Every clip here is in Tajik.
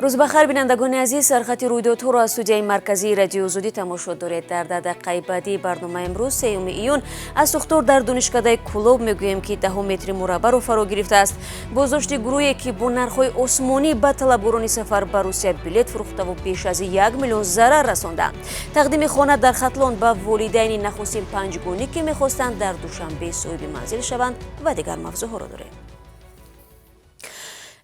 Рӯз бахайр, бинандагони азиз. Сархати рӯйдодҳоро аз студияи марказии Радиои Озодӣ тамошо доред. Дар 10 дақиқаи баъдии барномаи имрӯз, 3 июн, аз сӯхтор дар донишкадаи Кӯлоб мегӯем, ки даҳо метри мураббаъро фаро гирифтааст. Боздошти гурӯҳе, ки бо нархҳои осмонӣ ба талабгорони сафар ба Русия билет фурӯхтаву беш аз 1 миллион зарар расонданд. Тақдими хона дар Хатлон ба волидайни нахустин панҷгонӣ, ки мехостанд дар Душанбе соҳиби манзил шаванд, ва дигар мавзӯъҳоро дорем.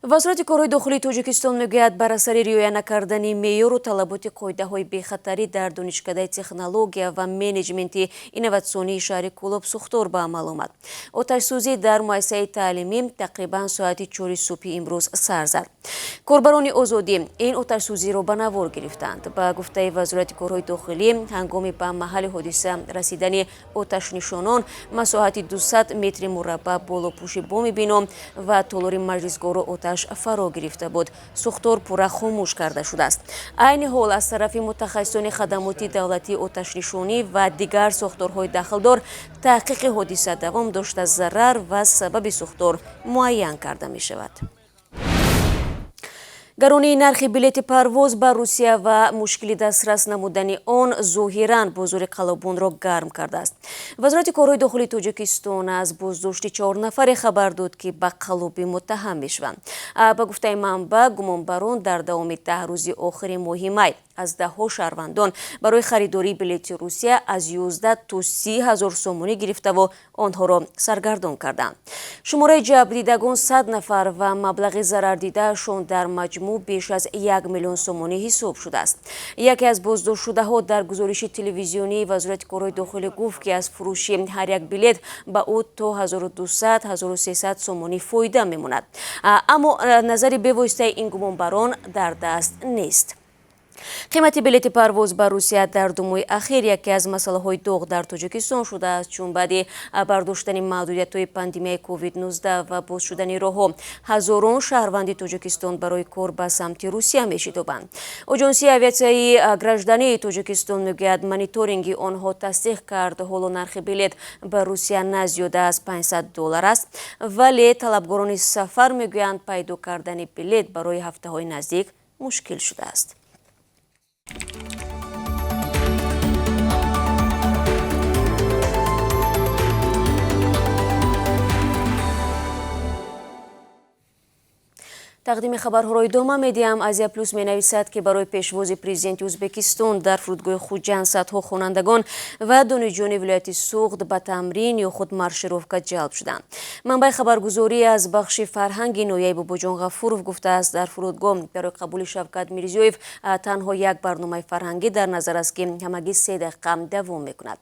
Вазорати корҳои дохилии Тоҷикистон мегӯяд, бар асари риоя накардани меъёру талаботи қоидаҳои бехатарӣ дар донишкадаи технология ва менеҷменти инноватсионии шаҳри Кӯлоб сӯхтор ба амал омад. Оташсӯзӣ дар муассисаи таълимӣ тақрибан соати 4 субҳи имрӯз сар зад. Корбарони Озодӣ ин оташсӯзиро ба навор гирифтанд. Ба гуфтаи Вазорати корҳои дохилӣ, ҳангоми ба маҳалли ҳодиса расидани оташнишонон, масоҳати 200 метри мураббаъ болопӯши боми бино ва толори маҷлисгоҳро оташ фаро гирифта буд. Сӯхтор пурра хомӯш карда шудааст. Айни ҳол аз тарафи мутахассисони хадамоти давлатии оташнишонӣ ва дигар сохторҳои дахлдор таҳқиқи ҳодиса давом дошта, зарар ва сабаби сӯхтор муайян карда мешавад. Гаронии нархи билети парвоз ба Русия ва мушкили дастрас намудани он зоҳиран бозори қаллобонро гарм кардааст. Вазорати корҳои дохилии Тоҷикистон аз боздошти чор нафаре хабар дод, ки ба қаллобӣ муттаҳам мешаванд. Ба гуфтаи манбаъ, гумонбарон дар давоми 10 рӯзи охири моҳи май аз даҳҳо шаҳрвандон барои харидории билети Русия аз 11 то 30 ҳазор сомонӣ гирифтаву онҳоро саргардон карданд. Шумораи ҷабрдидагон 100 нафар ва маблағи зарардидаашон дар маҷмӯъ беш аз 1 миллион сомонӣ ҳисоб шудааст. Яке аз боздоштшудаҳо дар гузориши телевизионии Вазорати корҳои дохилӣ гуфт, ки аз фурӯши ҳар як билет ба ӯ то 1200 1300 сомонӣ фоида мемонад, аммо назари бевоситаи ин гумонбарон дар даст нест. Қимати билети парвоз ба Русия дар 2 моҳи ахир яке аз масъалаҳои доғ дар Тоҷикистон шудааст, чун баъди бардоштани маҳдудиятҳои пандемияи COVID-19 ва боз шудани роҳҳо ҳазорон шаҳрванди Тоҷикистон барои кор ба самти Русия мешитобанд. Оҷонсии авиатсияи граждании Тоҷикистон мегӯяд, мониторинги онҳо тасдиқ кард, ҳоло нархи билет ба Русия на зиёда аз 500 доллар аст, вале талабгорони сафар мегӯянд, пайдо кардани билет барои ҳафтаҳои наздик мушкил шудааст. Тақдими хабарҳоро идома медиҳам. Азия Плюс менависад, ки барои пешвози президенти Ӯзбекистон дар фурудгоҳи Хуҷанд садҳо хонандагон ва донишҷӯёни вилояти Суғд ба тамрин ё худ маршировка ҷалб шуданд. Манбаи хабаргузорӣ аз бахши фарҳанги ноҳияи Бобоҷон Ғафуров гуфтааст, дар фурудгоҳ барои қабули Шавкат Мирзиёев танҳо як барномаи фарҳангӣ дар назар аст, ки ҳамагӣ 3 дақиқа давом мекунад.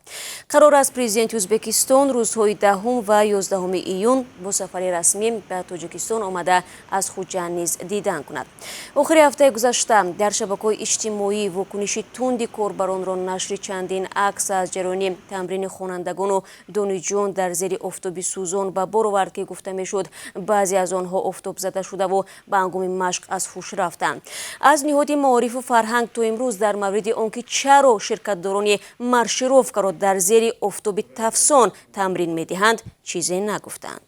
Қарор аст, президенти Ӯзбекистон рӯзҳои 10 ва 11 июн бо сафари расмӣ ба Тоҷикистон омада, аз Хуҷанд низ дидан кунад. Охири ҳафтаи гузашта дар шабакаҳои иҷтимоӣ вокуниши тунди корбаронро нашри чандин акс аз ҷараёни тамрини хонандагону донишҷӯён дар зери офтоби сӯзон ба бор овард, ки гуфта мешуд, баъзе аз онҳо офтобзада шудаву ба ҳангоми машқ аз ҳуш рафтанд. Аз ниҳоди маорифу фарҳанг то имрӯз дар мавриди он ки чаро ширкатдорони маршировкаро дар зери офтоби тафсон тамрин медиҳанд, чизе нагуфтанд.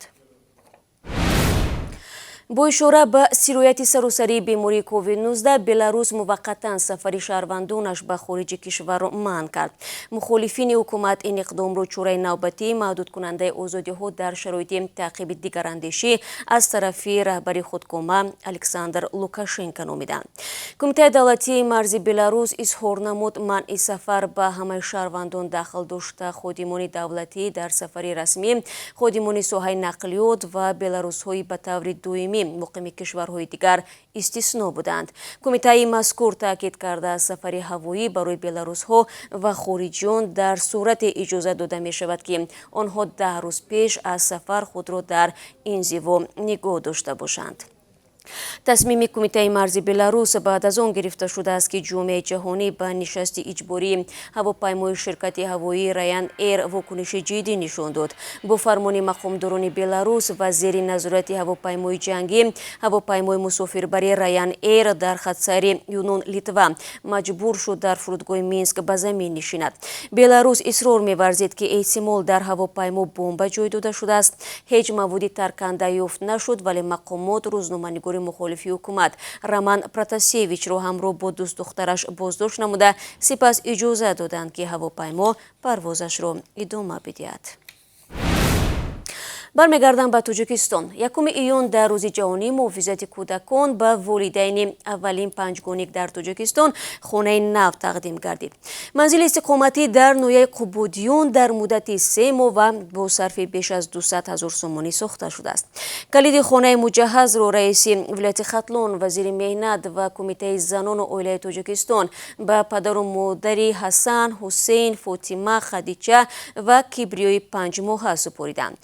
Бо ишора ба сирояти саросарии бемории COVID-19, Беларус муваққатан сафари шаҳрвандонаш ба хориҷи кишварро манъ кард. Мухолифини ҳукумат ин иқдомро чораи навбатии маҳдудкунандаи озодиҳо дар шароити таъқиби дигарандешӣ аз тарафи раҳбари худкома Александр Лукашенко номиданд. Кумитаи давлатии марзи Беларус изҳор намуд, манъи сафар ба ҳамаи шаҳрвандон дахл дошта, ходимони давлатӣ дар сафари расмӣ, ходимони соҳаи нақлиёт ва беларусҳои ба таври доимӣ муқими кишварҳои дигар истисно буданд. Кумитаи мазкур таъкид кардааст, сафари ҳавоӣ барои беларусҳо ва хориҷиён дар сурате иҷозат дода мешавад, ки онҳо 10 рӯз пеш аз сафар худро дар инзиво нигоҳ дошта бошанд. Тасмими Кумитаи марзи Беларус баъд аз он гирифта шудааст, ки ҷомеаи ҷаҳонӣ ба нишасти иҷбории ҳавопаймои ширкати ҳавоии Раян Эйр вокуниши ҷиддӣ нишон дод. Бо фармони мақомдорони Беларус ва зери назорати ҳавопаймои ҷангӣ, ҳавопаймои мусофирбари Раян Эйр дар хатсайри Юнон Литва маҷбур шуд дар фурудгоҳи Минск ба замин нишинад. Беларус исрор меварзид, ки эҳтимол дар ҳавопаймо бомба ҷой дода шудааст. Ҳеҷ маводи тарканда ёфт нашуд, вале мақомот рӯзноманигори фаъоли мухолифи ҳукумат Роман Протасевичро ҳамроҳ бо дӯстдухтараш боздошт намуда, сипас иҷоза доданд, ки ҳавопаймо парвозашро идома бидиҳад. Бармегардам ба Тоҷикистон. 1 июн дар рӯзи ҷаҳонии муҳофизати кӯдакон ба волидайни аввалин панҷгоник дар Тоҷикистон хонаи нав тақдим гардид. Манзили истиқоматӣ дар ноҳияи Қубодиён дар муддати 3 моҳ ва бо сарфи беш аз 200 ҳазор сомонӣ сохта шудааст. Калиди хонаи муҷаҳҳазро раиси вилояти Хатлон, вазири меҳнат ва кумитаи занону оилаи Тоҷикистон ба падару модари Ҳасан, Ҳусейн, Фотима, Хадича ва Кибриёи 5 моҳа супориданд.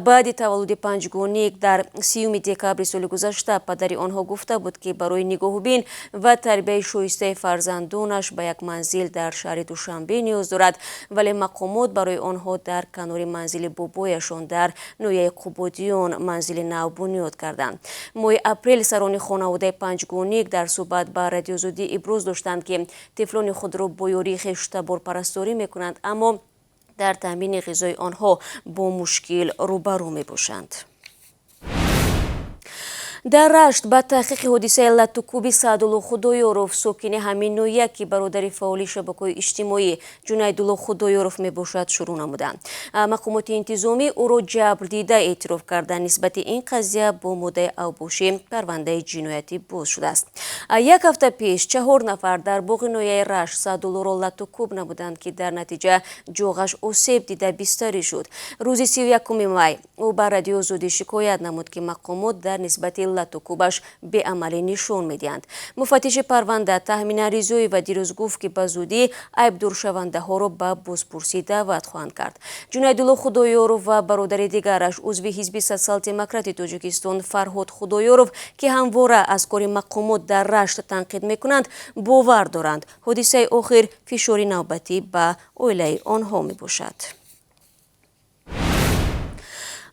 Баъди таваллуди панҷгоник дар 30 декабри соли гузашта падари онҳо гуфта буд, ки барои нигоҳубин ва тарбияи шоистаи фарзандонаш ба як манзил дар шаҳри Душанбе ниёз дорад, вале мақомот барои онҳо дар канори манзили бобояшон дар ноҳияи Қубодиён манзили нав бунёд карданд. Моҳи апрел сарони хонаводаи панҷгоник дар суҳбат ба Радиои Озодӣ иброз доштанд, ки тифлони худро бо ёрии хештабор парасторӣ мекунанд, аммо дар таъмини ғизои онҳо бо мушкил рӯбарӯ мебошанд. Дар Рашт ба таҳқиқи ҳодисаи латтукӯби Саъдулло Худоёров, сокини ҳамин ноҳия, ки бародари фаъоли шабакаҳои иҷтимоӣ Ҷунайдулло Худоёров мебошад, шурӯъ намуданд. Мақомоти интизомӣ ӯро ҷабрдида эътироф карданд. Нисбати ин қазия бо моддаи авбошӣ парвандаи ҷиноятӣ боз шудааст. Як ҳафта пеш 4 нафар дар боғи ноҳияи Рашт Саъдуллоро латтукӯб намуданд, ки дар натиҷа ҷоғаш осеб дида бистарӣ шуд. Рӯзи 31 май ӯ ба Радиои Озодӣ шикоят намуд, ки мақомот дар нисбати латтукӯбаш беамалӣ нишон медиҳанд. Муфаттиши парванда Таҳмина Ризоева дирӯз гуфт, ки ба зудӣ айбдоршавандаҳоро ба бозпурсӣ даъват хоҳанд кард. Ҷунайдулло Худоёров ва бародари дигараш, узви Ҳизби Социал-демократи Тоҷикистон Фарҳод Худоёров, ки ҳамвора аз кори мақомот дар Рашт танқид мекунанд, бовар доранд, ҳодисаи охир фишори навбатӣ ба оилаи онҳо мебошад.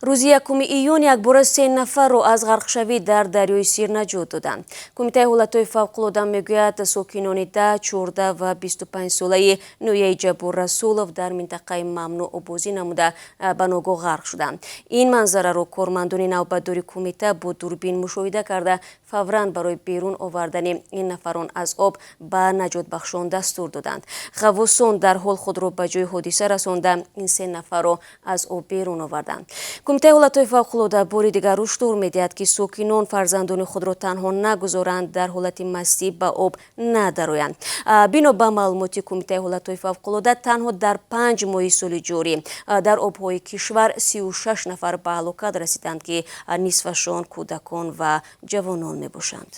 Рӯзи 1 июн якбора 3 нафарро аз ғарқшавӣ дар дарёи Сир наҷот доданд. Кумитаи ҳолатҳои фавқулода мегӯяд, сокинони 10, 14 ва 25 солаи ноҳияи Ҷаббор Расулов дар минтақаи мамнӯъ оббозӣ намуда ба ногоҳ ғарқ шуданд. Ин манзараро кормандони навбатдори кумита бо дурбин мушоҳида карда, фавран барои берун овардани ин нафарон аз об ба наҷотбахшон дастур доданд. Ғаввосон дар ҳол худро ба ҷои ҳодиса расонда, ин се нафарро аз об берун оварданд. Кумитаи ҳолатҳои фавқулода бори дигар ҳушдор медиҳад, ки сокинон фарзандони худро танҳо нагузоранд, дар ҳолати мастӣ ба об надароянд. Бино ба маълумоти Кумитаи ҳолатҳои фавқулода, танҳо дар 5 моҳи соли ҷорӣ дар обҳои кишвар 36 нафар ба ҳалокат расиданд, ки нисфашон кӯдакон ва ҷавонон мебошанд.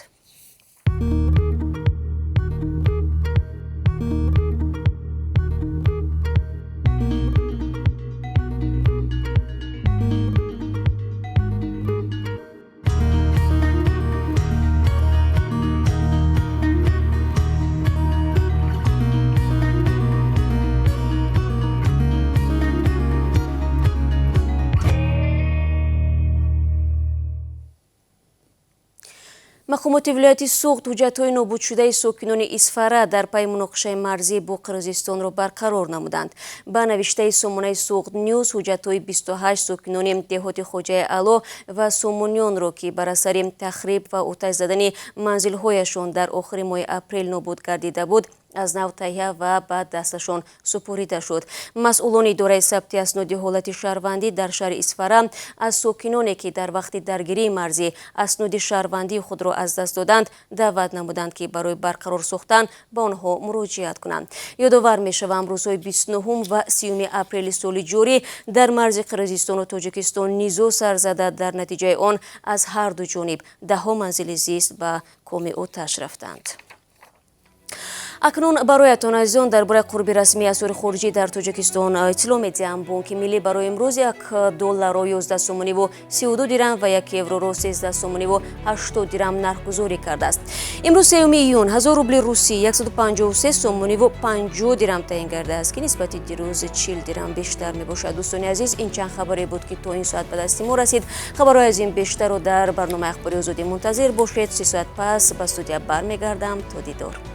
Мақомоти вилояти Суғд ҳуҷҷатҳои нобудшудаи сокинони Исфара дар пайи муноқишаи марзӣ бо Қирғизистонро барқарор намуданд. Ба навиштаи сомонаи Суғд Нюз, ҳуҷҷатҳои 28 сокинони деҳоти Хоҷаи Аъло ва Сомониёнро, ки бар асари тахриб ва оташ задани манзилҳояшон дар охири моҳи апрел нобуд гардида буд, аз нав таҳия ва ба дасташон супорида шуд. Масъулони идораи сабти асноди ҳолати шаҳрвандӣ дар шаҳри Исфара аз сокиноне, ки дар вақти даргирии марзӣ асноди шаҳрвандии худро аз даст доданд, даъват намуданд, ки барои барқарор сохтан ба онҳо муроҷиат кунанд. Ёдовар мешавам, рӯзҳои 29 ва 30 апрели соли ҷорӣ дар марзи Қирғизистону Тоҷикистон низоъ сар зада, дар натиҷаи он аз ҳар ду ҷониб даҳҳо манзили зист ба коми оташ рафтанд. Акнун бароятон, азизон, дар бораи қурби расмии асъори хориҷӣ дар Тоҷикистон иттилоъ медиҳам. Бонки Миллӣ барои имрӯз як долларро 11 сомониву 32 дирам ва як евроро 13 сомониву 80 дирам нархгузорӣ кардааст. Имрӯз, 3 июн, 1000 рубли русӣ 153 сомониву 50 дирам таъин гардааст, ки нисбати дирӯз 40 дирам бештар мебошад. Дӯстони азиз, ин чанд хабаре буд, ки то ин соат ба дасти мо расид. Хабарҳои аз ин бештарро дар барномаи Ахбори Озодӣ мунтазир бошед. 3 соат пас ба студия бармегардам. То дидор.